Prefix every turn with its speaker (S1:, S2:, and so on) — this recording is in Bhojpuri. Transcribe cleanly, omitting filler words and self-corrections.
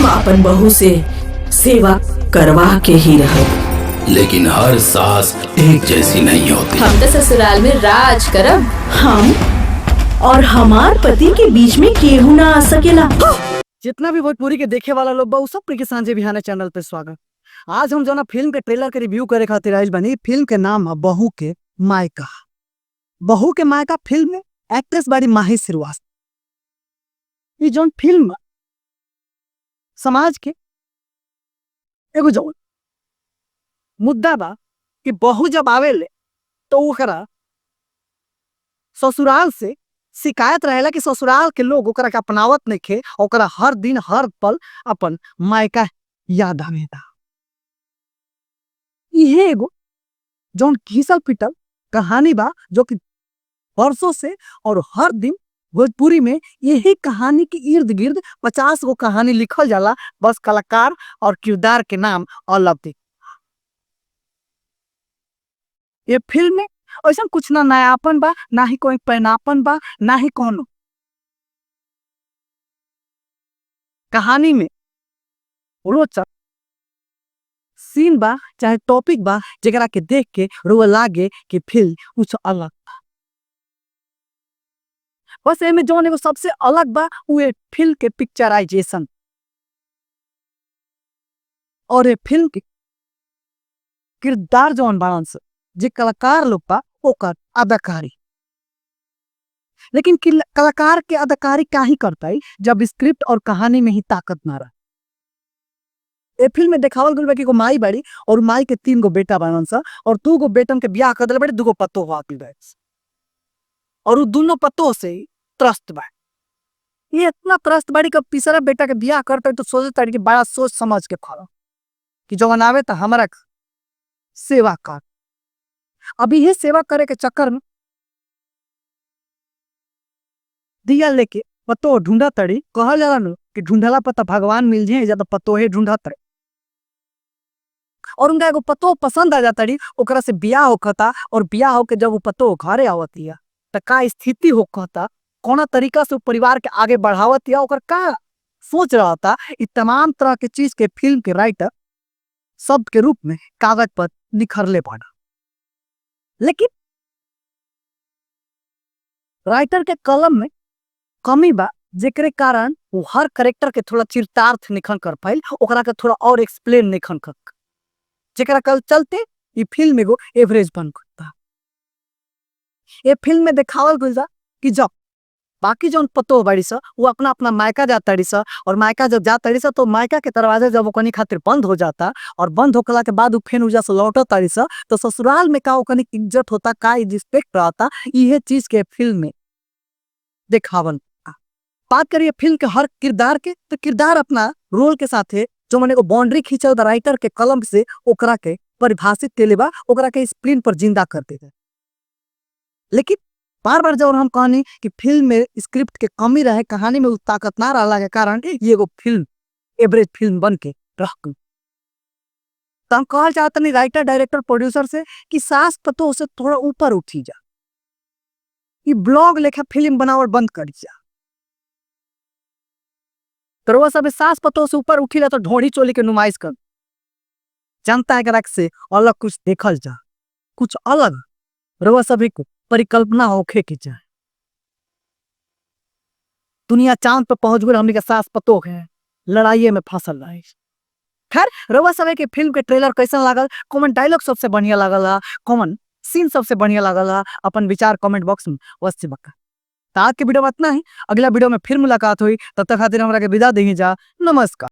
S1: अपन बहू से सेवा करवा के ही रहे।
S2: लेकिन हर सास एक जैसी नहीं होती।
S3: हम तो ससुराल में राज करब।
S1: हम और हमार पति के बीच में केहू ना आ सकेला।
S4: जितना भी भोजपुरी के देखे वाला लोग बा, उ सब के सांझे बिहाने चैनल पे स्वागत। आज हम जो फिल्म के ट्रेलर के रिव्यू करे खातिर आइल बानी, फिल्म के नाम है बहू के मायका। बहू के मायका फिल्म में एक्ट्रेस बाड़ी माही श्रीवास्तव। ई जौन फिल्म समाज के एगो जौन मुद्दा बा कि बहू जब आवेले तो ओकरा ससुराल से शिकायत रहेला कि ससुराल के लोग ओकरा के अपनावत नइखे, ओकरा हर दिन हर पल अपन मायका याद आवेला। इहे एगो जौन घिसल पिटल कहानी बा, जो कि वर्षों से और हर दिन भोजपुरी में यही कहानी के इर्द गिर्द 50 गो कहानी लिखल जाला, बस कलाकार और किरदार के नाम अलग थी। ये फिल्म में ऐसा कुछ ना नयापन बा, ना ही कोई पैनापन बा, ना ही कोनो कहानी में रोचक सीन बा चाहे टॉपिक बा जेकरा के देख के रुआ लागे कि फिल्म कुछ अलग बा। बस एमे जौन एगो सबसे अलग बा उ ए फिल्म के पिक्चराइजेशन और ए फिल्म के किरदार जौन बाड़न स, जे कलाकार लोग बा ओकर अदाकारी। लेकिन कलाकार के अदाकारी काहे करतई जब स्क्रिप्ट और कहानी में ही ताकत ना रहे। ए फिल्म में देखावल गइल बा कि एगो माई बाड़ी और माई के 3 गो बेटा बाड़न स और 2 गो बेटन के ब्याह कर देले बाड़ी, 2 गो पतो हो गइल बा और उ दोनों पतो से त्रस्त बा। ये इतना त्रस्त बाड़ी कि तीसरा बेटा के ब्याह करते तो सोचता कि बड़ा सोच समझ के करब कि जवन आवे तो हमरा सेवा कर। अभी ये सेवा करे के चक्कर में दिया लेके पतो ढूंढा तड़ी, कहल जाला न कि ढूंढला पर तो भगवान मिल जाए, ज्यादा पतोहे ढूंढा तड़ी और उनका एगो पतो पसंद आ जाता रही, ओकरा से ब्याह होखता और ब्याह होके जब वो पतो घरे आवतिया त का स्थिति होखता, कौना तरीका से परिवार के आगे बढ़ावतिया, ओकर का सोच रहा था, इ तमाम तरह के चीज के फिल्म के राइटर शब्द के रूप में कागज पर निखरले पड़ा। लेकिन राइटर के कलम में कमी बा, जेकरे कारण वो हर करेक्टर के थोड़ा चिरतार्थ निखन कर पाइल, ओकरा के थोड़ा और एक्सप्लेन निखन कर, जेकरा कल चलते ये फिल्म एगो एवरेज बन गइल। ये फिल्म में देखावल गइल बा कि जब बाकी जौन पतो बाड़ी स वो अपना अपना मायका जाता रही स और मायका जब जाता रही स तो मायका के दरवाजा जब ओकनी खातिर बंद हो जाता और बंद होखला के बाद उ फेन उजा से लौटत तारी स तो ससुराल में का ओकनी इज्जत होता, का रिस्पेक्ट रहता, इहे चीज के फिल्म में देखावन। बात करिए फिल्म के हर किरदार के तो किरदार अपना रोल के साथे जो मने एगो बाउंड्री खींचल बा राइटर के कलम से ओकरा के परिभाषित केले बा, ओकरा के स्क्रीन पर जिंदा कर देता। लेकिन बार बार जब हम कहनी कि फिल्म में स्क्रिप्ट के कमी रहे, कहानी में ताकत ना रहला के कारण ये एगो फिल्म एवरेज फिल्म बन के रह गई। तो हम कहल चाहत नहीं राइटर डायरेक्टर प्रोड्यूसर से कि सास पतो से थोड़ा ऊपर उठी जा, ये ब्लॉग लेखा फिल्म बनावल बंद कर जा। तो सब सास पतो से ऊपर उठीला तो ढोड़ी चोली के नुमाइश कर जनता एकरा से अलग कुछ देखल जा, कुछ अलग रउआ सभी को परिकल्पना होखे के चाहे। दुनिया चांद पर पहुंच गई, हमनी के सास पतो है लड़ाइये में फसल रहे। खैर रउआ सभी के फिल्म के ट्रेलर कैसन लागल, कौन डायलॉग सबसे बढ़िया लागल हा, कौन सीन सबसे बढ़िया लागल हा, अपन विचार कमेंट बॉक्स में अवश्य बका। आज के वीडियो में इतना ही, अगला वीडियो में फिर मुलाकात हुई, तब तक खातिर हमरा के विदा देही जा। नमस्कार।